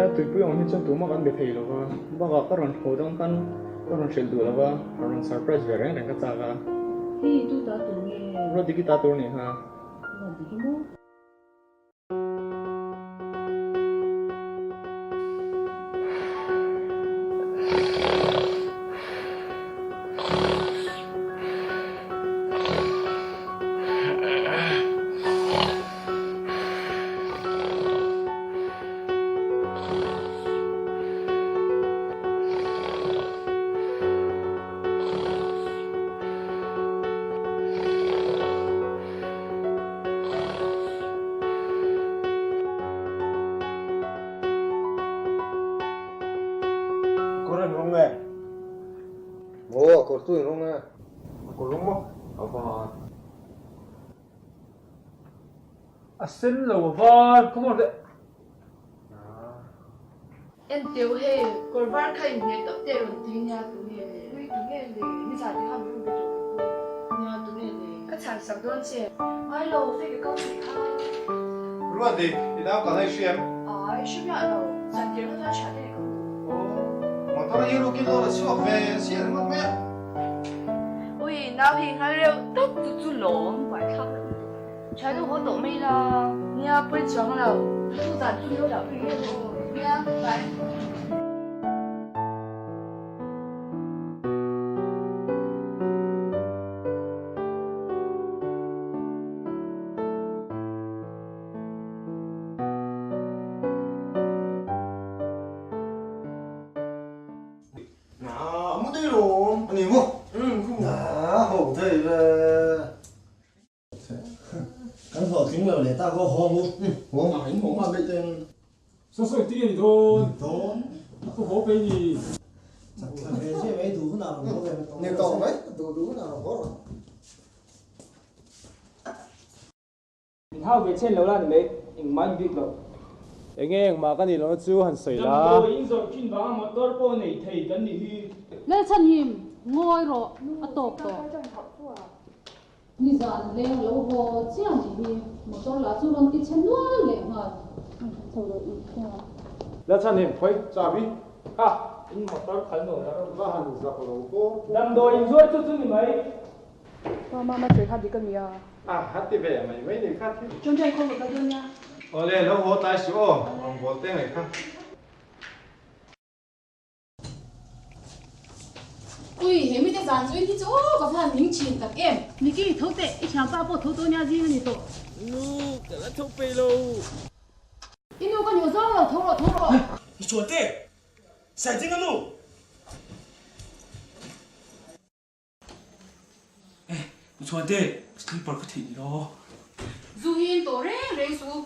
Hetia tuipui awm hi chuan tumah kan be thei lo va, bakah ka rawn haw dawn khan ka rawn hrilh duh lo va, ka rawn surprise ve reng reng ka chak a. Hei tu ta tur nge? Ruatdiki ta tur nih kha. Ruatdiki maw? Kawr in rawng nge? Aw, a kawr chu in rawng nge? A kawr rawng maw? A var. A sen lo a var, come on le. En teu hei, kawr var kha in hmeh tawp teh rawn ti nia tu nge le? Ui tu nge le? Ni zah ti kha min rawn be tawh ang chu. Nia tu nge le? Ka chhan sak dawn che. Ngai lo, fake account nih kha. Ruatdik, i nau ka hlei hriam. Ai, hre miah lo. Zan tir kha chuan hriat e ka hmu. Aw, motor hi rukin load a chhuak ve chiah ringawt mai a. Ui, nau hi ngal reuh tawp chu chu lawm buaithlak reuh lutuk. Tha deuh haw tawh mai la. Nia pawi chuang lo. Thu zan chu lo dah pui ngei rawh aw. Nia, bye. Na, mu dei lawm. A ni maw? Na, ho thei ve. Kan hlawhtling lo leh tak aw haw mu. Haw ngah in haw nghal daih ten. Saw sawi tir a ni dawn. Dawn. A khaw haw pei ni. Chak thla ve zia mai duh hunah rawn haw ve mai tawh. Ni tawh mai duh duh hunah rawn haw rawh. Min hau ve chen lo la ni mai, engmah in bik lo. Enge engmah ka nih lohna chu han sawi la. Damdawi in zawrh thin vanga motor pawh nei thei kan nih hi. Lalchhanhim, ngawi rawh, a tawk tawh. Nizan leng lo haw chiah nih hi, motor lah chu rawn ti chhe nual leh nghal. Lalchhanhim, khawi, chabi, kha, in motor khal nuam la rawh. Va han zak lo pawh. Damdawi in zuar chu chu ni mai. Pa mama sawi kha dik a nia. A ha ti ve mai mai ni kha thil. Chawng chuan khaw ka dawn nia. Awle lo haw tlai suh aw, rawn bawl te ngaih kha. Ui he mite zan chu in hi chu aw ka van ning thin tak em. Niki tho teh i thianpa pawh tho tawh nia zing a ni tawh. Nu ka la tho pei lo. I nu ka ni zawng lo tho rawh tho rawh. Ni chuan teh Saiding a nu. Eh, chuan te, sleeper ka theih ni lo. Zu hi in tawh reng reng suh u.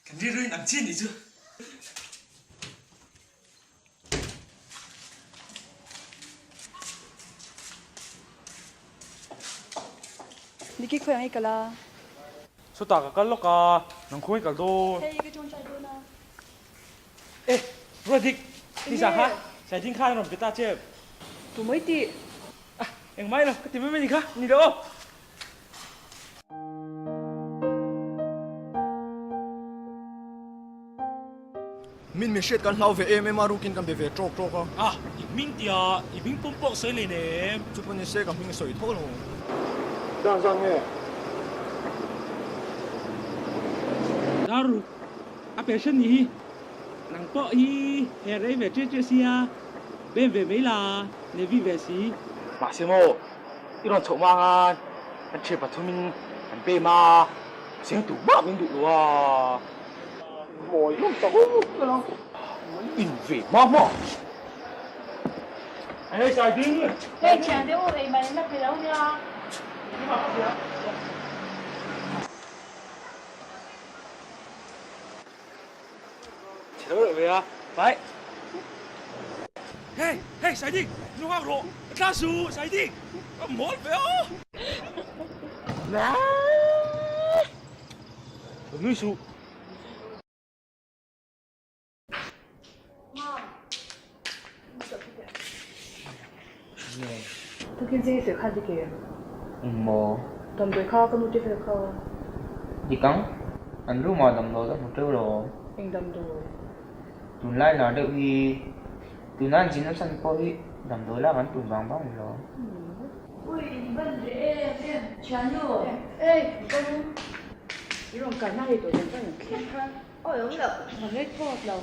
Kan rilru in ang chiah nih chu. Niki khawi ang i kal a? Chutah ka kal lawk a, nang khawi i kal dawn? Hei ka tawngtai dawn a. Eh, Ruadik, ni zah kha, Saiding khan a rawn pe ta che. Tu mai tih? Ah, engmah ilo, ka ti mai mai ni kha, ni lo aw. Min min hriat kan hlau ve em em a, rukin kan be ve tawk tawk a. Ah, i hming tia, i hming pum pawh sawi lei nem. Chu pawh ni se ka hming sawi tho lo. Zan zan nge? Dar a patient nih hi. Nang pawh hi he rei ve che che sia, bem ve mai la, Navy ve si. Mahse maw, i rawn chhoh mang a, kan thian pathumin kan pem a, seng tur mah min duh lo a. Mawi hlawm tak awk ka lo. In ve hma hma. Hei Saiding! Hei thian te u ei mai na pe lo nia. Chhe lo reuh ve a, pai. Hey, hey, Saiding, nu nghak rawh, ka tla su, Saiding, ka mawl ve aw. Ka nui suh. Tukin zing i sawi kha dik em? Engmaw? Damdawi kha ka nu te vel kha. Dik ang? An room ah damdawi ka hmu teuh lo. Eng damdawi? Tunlai lar deuh hi tuna an zin nachhan pawh hi damdawi lak an tum vang vang ni lo. Ui in ban ve em em thiannu. Ei ka nu. I rawn kalna hei tawh dan chuan in thleng kha. Awi awm loh. Ka rei thawt lo.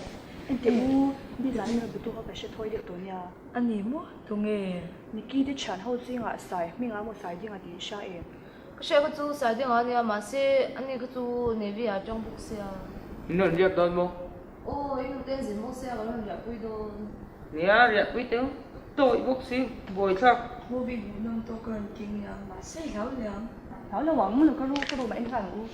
Enteh u, nizan in rawn bituk a ka hre thawi deuh tawh nia. A ni maw? Tunge? Nikki te thian ho zingah Sai hming a maw Sai ding a tih i hria em? Ka hriat kha chu Sai ding a nia mahse ani kha chu Navy ah atang bawk sia. In rawn riak dawn maw? Aw, i nute an zin bawk sia kan rawn riahpui dawn. Nia, riahpui teu tawih bawk si, buaithlak. Movie hmuhnawm tawk ka rawn keng nia, mahse i hlau liam. Hlau lo ang, lo ka ru, ka room ah en nghal ang u.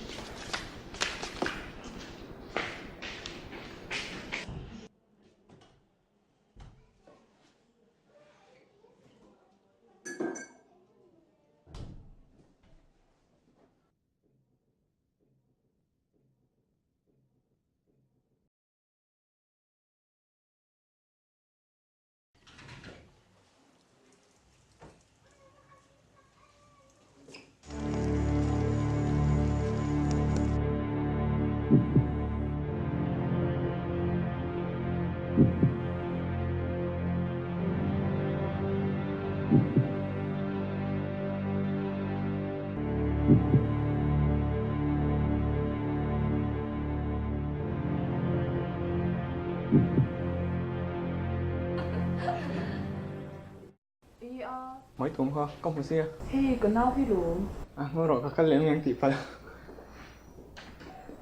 Mai thum kha ka hmu sia. Hei ka nau hi lawm. A hmu rawh ka kal leh ang tih pal.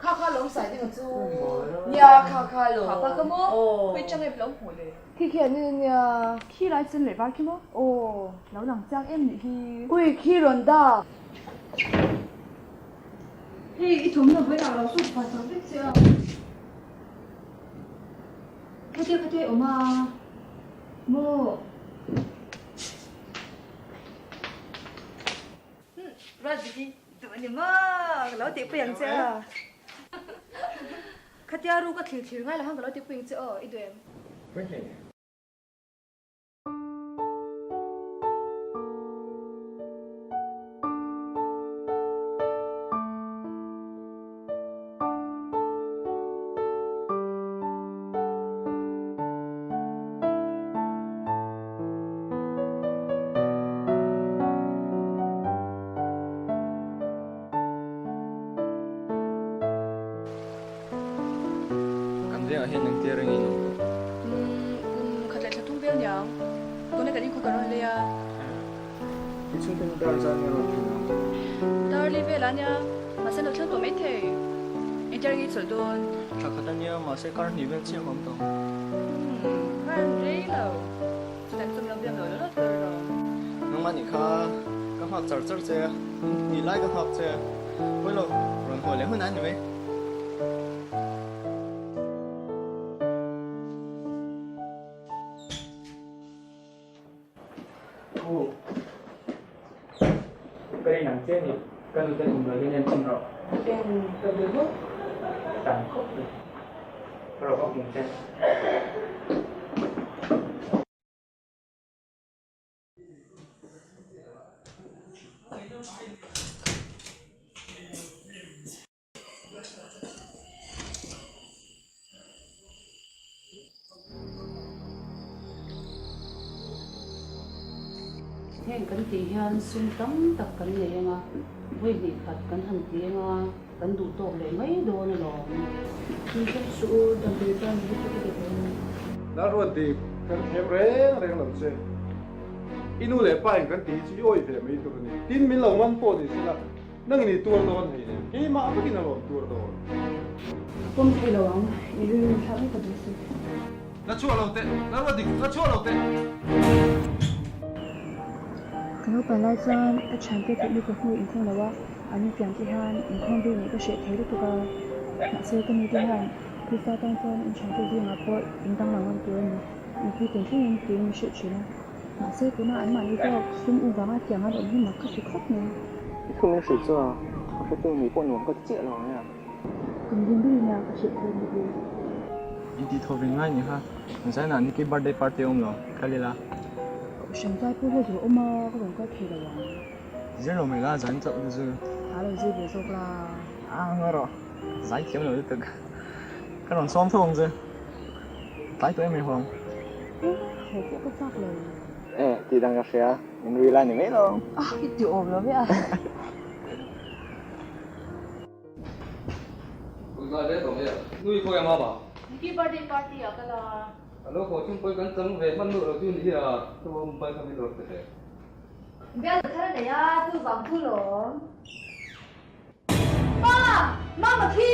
Kha kha lawm sai ding chu. Nia kha kha lawm. Kha pa ka maw? Khawi chang em lo hmuh le. Khi khi an ni nia. Khi lai chen leh var khi maw? Aw lo lang chiang em nih hi. Ui khi rawn dak. Hei i thawmhnaw vawilah lo suk fai sak vek che a. Khatia khatia i awm a maw? Ruatdiki duh a ni maw? Ka lo tihpui ang che a. Khatia ru ka thlir thlir ngai lo khan ka lo tihpui ang che aw, i duh em? Kan vengah hian engtia reng in awm tawh? Umm, kum khat leh thla thum vel niang. Tuna kan inkhawk a rawn lei a. I chhungte hi dar zan nge rawn thleng ang? Dar li vel a nia, mahse an lo thleng tawh maithei. Engtia reng i chawlh dawn? Thla khat a nia, mahse kar hnih vel chiah ka awm tawh. Umm, kar an rei lo. Chutan chum lo biam lo lo lo tur lo. Nangmah nih kha ka nghak char char che a, ni lai ka nghak che a, pawi lo, rawn haw leh hun a ni mai. Thu ka rin ang che ni, ka nute kum lo hian en chhin rawh. Eng ka be bawk. Tam khawp mai. Ka rawh ka hmu che. Heng kan tih hian sum tam tak kan nei anga, vawi hnih khat kan han ti anga kan duh tawk leh mai dawn alawm. Tui tum suh u, damdawi ban hi chu ka ti dawn. Lalruatdip, kan thlem reng reng lo che. I nu leh pa in kan ti hi chu i awih ve mai tur a ni. Tin min lo man pawh ni sela. Nang in i tuar dawn hei nen, keimah vekin a rawn tuar dawn. Ka pawm thei lo ang, i rilru thlak mai ka duh si. La chhuah lo teh, la ruat dik, la chhuah lo teh. Ka naupang lai chuan ka thiante tih lutuk hnu inkhawm lo a, an infiam te hian inkhawm vel nih ka hreh thei lutuk a. Mahse ka nute hian Krista tan chuan in thiante zingah pawh in danglam ngam tur a ni, inpui tin thlengin tiin min hrilh thin a. Mahse tuna an mahni zawk sum u vanga tiang an awm hi mak ka ti khawp mai. I thu min hrilh chu a, ka hre chu ni pawh nuam ka ti chiah lo ang e a. Kum ding ber in a ka hrilh thei ni le. In tih thaw ve ngai ni kha, Zainah Nikki birthday party a awm lo, kal ila. Kohhran zai pawh ho zawh awm a, ka rawn kal thei lo ang. Zir lo mai la, zan chauh chu. A lo zir ve zawk la. A ngaw rawh, zai thiam lo lutuk. Ka rawn sawm tho ang che. Tlai tawh em i huang? Eh, haw pawh ka chak lo. Eh, tih dang ka hria, in rui lai ni mai lo. Ah, i ti awm lo ve a. Ui ngai hle tawh mai a, nui khawi a mama? Niki birthday party ah ka la. A lo haw chung pawi kan chang ve hman luh lo chu ni hi a, chu Mumbai kha min rawn pe hle. Bial thar a nei a, chu vang chu lawm. Pa! Mama khi!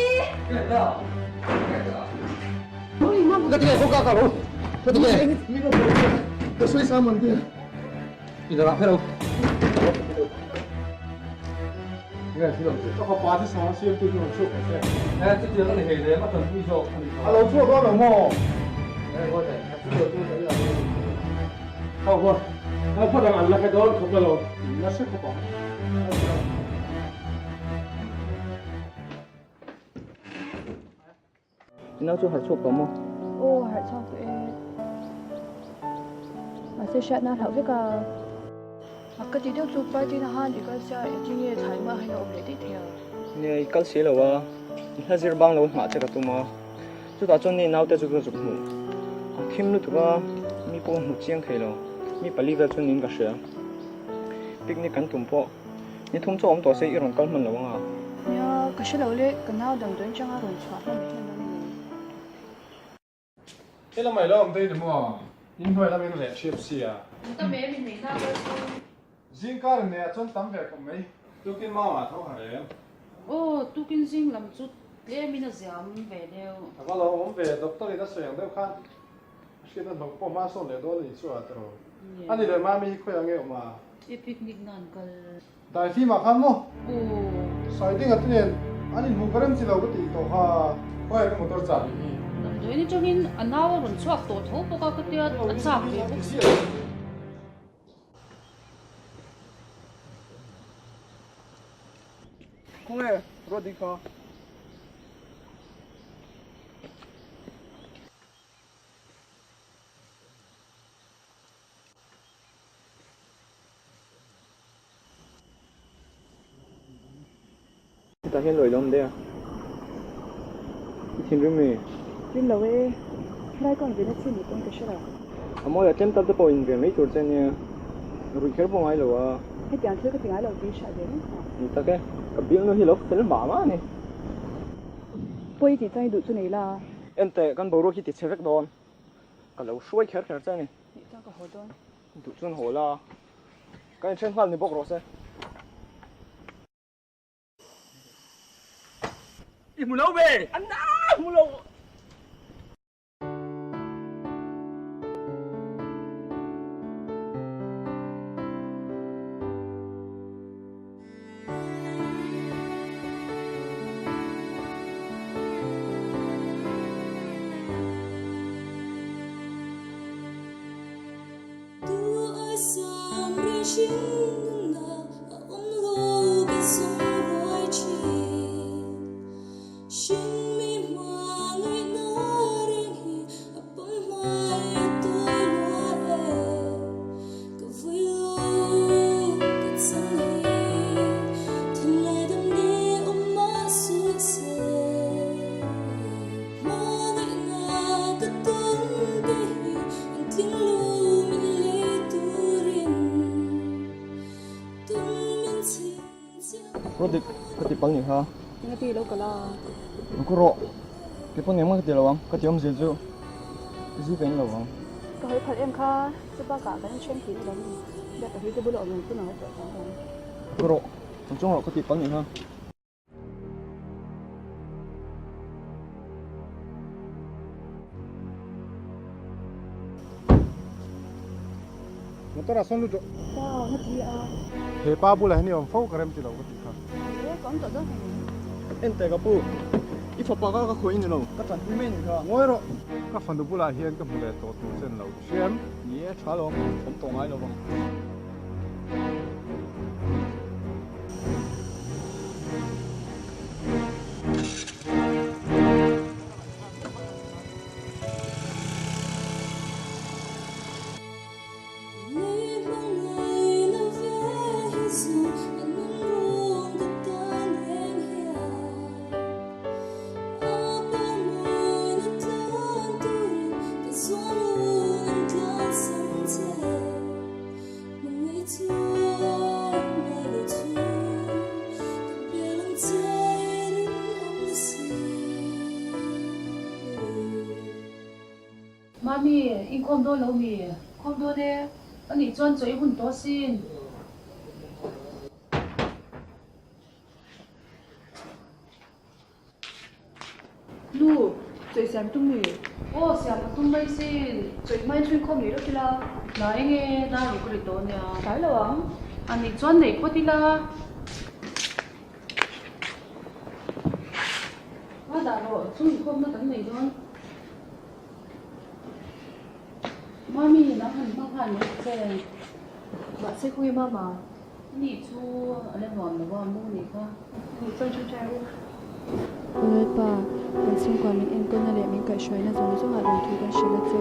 Ka ti nge kawngka ka lo ka ti nge ka sawi sa man te i la rah lo nge thil awm che ka fapa chu sang siam tu chu rawn chhuak ta che e chutiang a ni hei lem a tanpui zawk a ni a lo chhuak dawn lo maw e ruat e a chhuak chu ka ila Kha va, kha phawt ang an la hre dawn khawp alawm, in la hre khawp ang. I nau chu harh chhuak tawh maw? Aw, harh chhuak tawh e. Mahse hriatna a hlauh vek a. A ka ti deuh chu party na han i kal sia engtin nge thlai mah hian a awm leh daih thei a? Nia, i kal si lo a, i hla zir bang lo nghah che ka tum a. Chutah chuan ni naute chu ka zuk hmuh. A thim lutuk a, mi pawh hmu chiang thei lo. Mi pali vel chu niin ka hria. Picnic kan tum pawh ni thum chu awm tawh se i rawn kal hman lo ang a. Nia, ka hre lo le, ka nau damdawiin changa rawn chhuah hman leh hman dawn a ni. He lamah i lo awm daih ni maw? In hnuai lamin reh hriat sia. An tam em in neihna kal chu. Zingkar in neih ah chuan tam ve khawp mai. Tukin mau ah tho harh em? Aw, tukin zing lam chu tlem in a ziam ve deuh. A va lo awm ve, doctor in a sawi ang deuh khan a hriat a hlawh pawh hma sawn leh dawn a ni chu a tiraw. A ni leh mami hi khawiah nge awm a? I picnic na an kal. Daifim ah khan maw? Aw. Saidinga te nen an inhmuh ka rem chi lo ka tih tawh kha khawiah ka motor chah leh hi. Damdawiin atangin a nau a rawn chhuak tawh tho bawk a ka tia a chak ve bawk. Khawnge ruat ding kha. Hetah hian lawi lawm daih a, i thinrim mi? Rim lo e, helai ka awm ve na chin ni pawn ka hre lo. A mawi a tlem tak te pawh in ve mai tur che nia, ruih kher pawh ngai lo a. Hetiang thil ka ti ngai lo tih hriat ve reng kha. Ni tak e, ka bialnu hi lo fel mah mah a ni. Pawi tih chuan i duh chu nei la. Enteh, kan boruak hi ti chhe vek dawn, ka lo hruai kher kher che a ni. Nih chuan ka haw dawn. Duh chuan haw la, ka inthen nghal ni bawk rawh se. I hmu lo ve! A na hmu lo! Rodik ka ti pal ni kha. Eng ti lo ka la. Ka rawh. Ke pawn engmah ka ti lo ang. Ka ti awmzia chu zu ka in lo ang. Ka hawi phal em kha. Chu bakah kan then tih ni lo mi. Biak ka hlui te bula awm reng chu nang erawh chuan awm. Ka rawh. Ka chuang rawh ka ti pal ni kha. Motor a sawn lut rawh. Pa, na ti a. He pa bulah hian i awm fo ka rem ti lo ka tih kha. E, ka awm tawh dawn hei. En teh ka pu, i fapa kha ka khawi ni lo, ka tanpui mai ni kha. Ngawi rawh, ka fanu bulah hian ka hmu leh tawh tur chen lo hriam. Ni e, tha lo, awm tawh ngai lo vang. Mami, inkhawm dawn lo mi? Khawm dawn e. Anih chuan chaw i hun tawh asin. Nu, chawi siam tum mi? Aw, siam ka tum mai sin. Chawi hmain chhung khawm leh lawk ila. Hna eng e, dar ruk a ri tawh ania. Tlai lo ang. Anih chuan neih phawt ila. A dah rawh, chhung inkhawmna kan nei dawn. Mami, nang han hmang nghal mai ta che. Mahse khawnge mama? Ni chu a la nuam lo a, mu nih kha. Nih chuan ṭangṭai u. Aw Lalpa, kan chhungkua min enkawlna leh min kaihhruaina zawng zawngah lawmthu kan hrilh a che.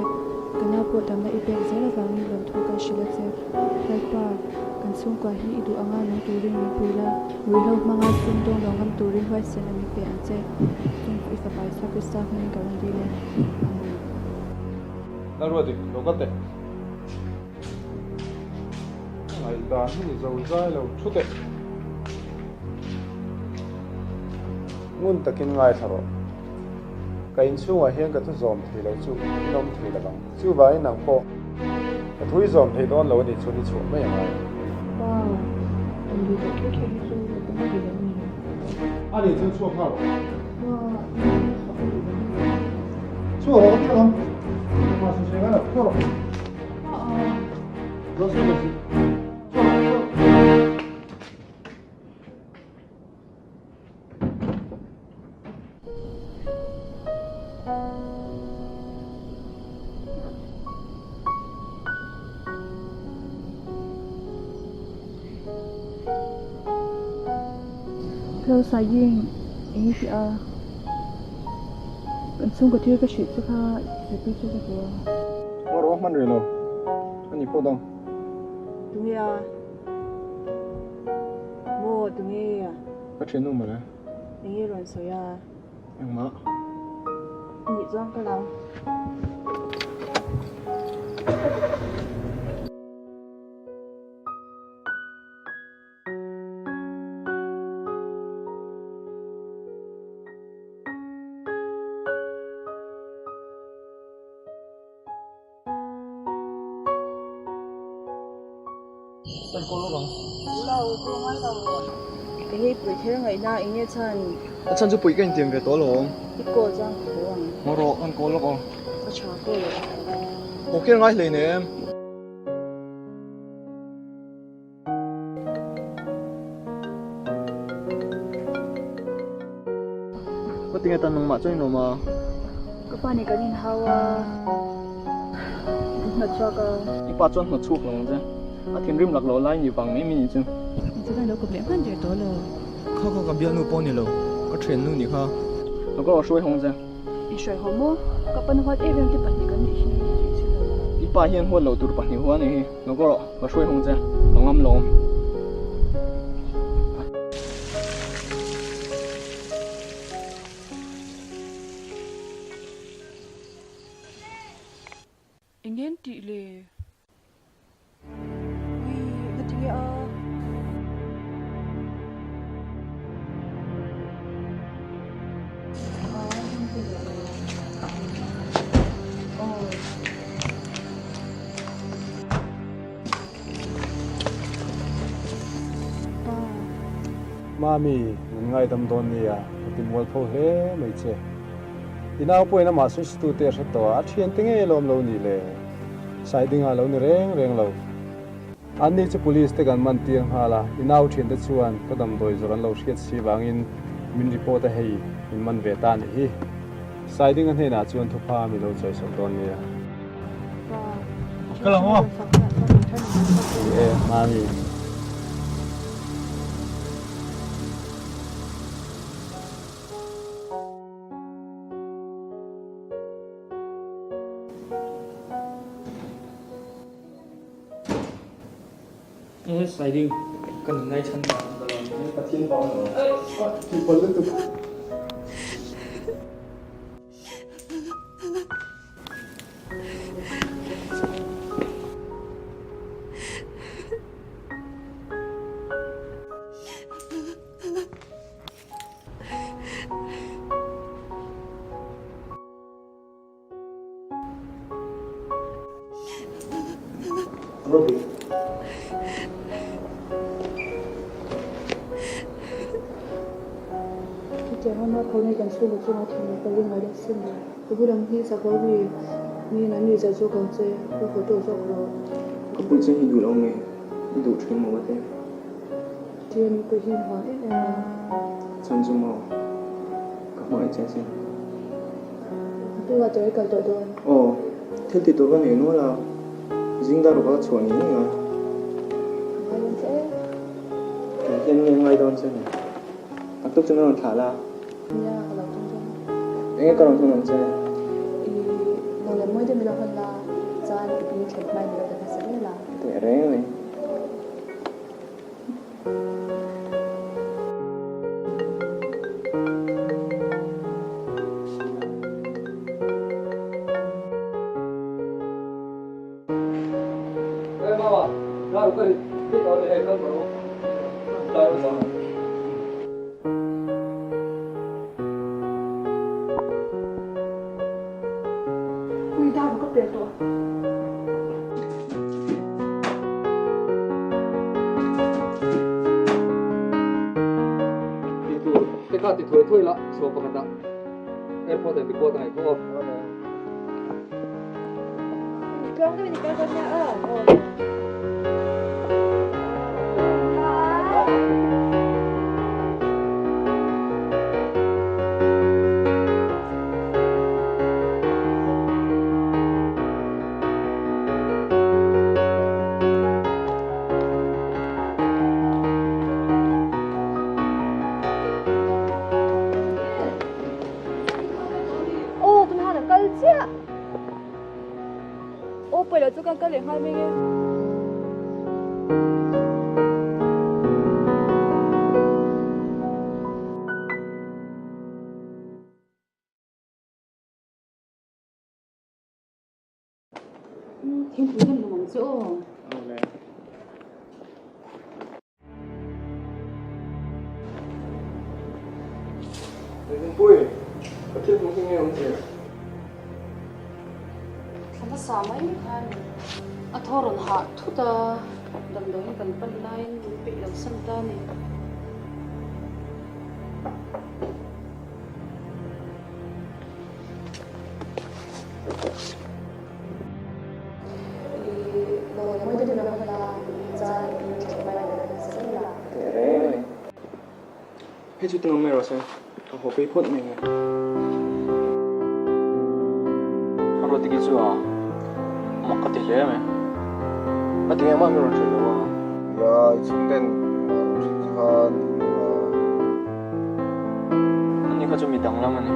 Ka nau pawh damna i pek zel avangin lawmthu kan hrilh a che. Lalpa, kan chhungkua hi i duh anga nung turin min pui la, ruihhlo hmanga sum dawng lo ngam turin huaisen a min pe ang che. Chung chu i fapa Isua Krista hmingin ka rawn dil e. Amen. Lalruadik, lo kal teh. Ngaihdan hi ni zo zai lo thu teh. Ngun takin ngaithla rawh. Ka inchhungah hian ka thu zawm thei lo chu in awm thei lo vang. Chuvangin nang pawh ka thu i zawm thei dawn lo a nih chuan i chhuah mai a ngai. Pa, eng duh tak kher kher hi chu ka pawm thei lo a ni. A nih chuan chhuak nghal rawh. Pa, eng chhuah ka duh lo a ni. Chhuak rawh ka ti alawm. Engmah sawi sawi ngai lo, chhuak rawh. Hello Saiying, eng i tih a? Kan chhungkaw thil ka hrilh che kha zirpui che ka duh a. Ngaw rawh hman rih lo. A ni pawh dang. Tunge a? Maw tunge a? Ka thiannu mawle. Enge rawn sawi a? Engmah. Nih chuan ka lo. Kan kawl lawk ang. Lo, chu ngai lo. Enge i puih kher ngaihna, enge chhan? A chhan chu puih ka intiam ve tawh alawm. I kawl chuan ka haw ang. Ngaw rawh, kan kawl lawk ang. Ka tha kawl lawk. Haw kher ngai hleinem. Ka tinge tan nangmah chuan in awm a? Ka pa nih kan inhau a, min hnawt chhuak a. I pa chuan hnawt chhuak lo ang che. A thinrim lak loh lai ni vang mai mai ni chu. Eng chu kan lo kawp leh hman der tawh lo. Kha kha ka bialnu pawh ni lo, ka thiannu ni kha. Ka kawr a hruai hawng che. I hruai haw maw? Ka pan huat em em te pahnih kan nih hi tih chu lo. I pa hian huat loh tur pahnih huan a nih hi. Lo kawr rawh, ka hruai hawng che, ka ngam lo awm. Eng nge an tih le? Ui, nga ti nge a? Mami, min ngaidam dawn nia, ka ti mual pho hle mai che. I nau pawhin amah sawisatu te a hre tawh a, a thiante ngei alawm lo nih le. Saidinga lo ni reng reng lo. Anni chu police te kan man tir nghal a, i nau thiante chuan ka damdawi zawrh an lo hriat si vangin min report a hei min man ve ta anih hi. Saidinga hnenah chuan thupha mi lo chawisak dawn nia. Ka lang aw. Ni e, Mami. E sliding ka nun ngai chhan vang ka lawm e Pathian vang lo tih palh lutuk. Robbie. Chutiang a mualpho nei kan chhungkaw chunga thinlung ka ring ngai lo sin le. Ka bu lam hi sak Robbie, miin an nuihzat zawk ang che, ka haw tawh zawk rawh. Ka pui che hi duh lo nge, i duh thin maw ka ti. Tia min pui hian vang em em a. Chhan chu maw, ka hmangaih che sin. A tunah tawh i kal tawh dawn. Aw, thil ti tur ka nei nual a, zing dar ruka ka chhuah ni ngei a. Ka ngai dawn che e. Kei hian nge ngai dawn che ni? A tuk chu min rawn thlah la. Nia, ka lo tum dawn. Enge ka rawn hawn ang che? I nang leh mawi deuh min lo hawn la, chuan i bing thlen hmai min lo pe hmasa ber la. Teh reng a ni. Ui dar ka pe tawh. Ti tur te kha ti thuai thuai la chhuah pakhat ah airport ah report a ngaih khaw aw. Tluang deuhin i kal dawn nia aw. Aw tunah a kal chiah. Aw pawilo chu kan kal leh nghal mai nge. Thingpui kan lum ang che aw. Thingpui, ka thil hmuh hi nge awm che? Thla hmasa mai khan a thaw rawn hah thut a, damdawiin kan pan laiin min peih lo san ta a ni. Hei chu tingawm mai rawh se, ka haw phei phawt mai nge. A ruat tiki chu a mak ka ti hle mai. A ti nge mah min rawn hrilh lo a. Nia, i chhungten rawn hrilh che khan Ani kha chu mi danglam a ni.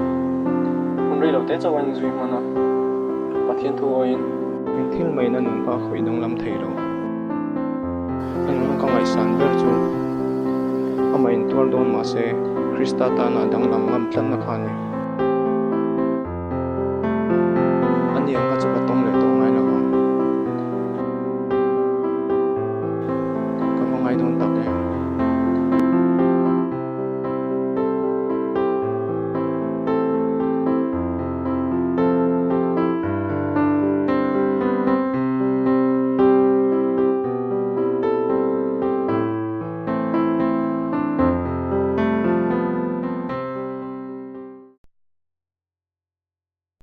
Hun rei lo te chauh a inzui hman a, Pathian thu awiin. Eng thil maiin a nun kha a khawih danglam thei lo. A nuna ka ngaihsan ber chu amah intuar dawn mahse Krista tana a danglam ngam tlatna kha a ni.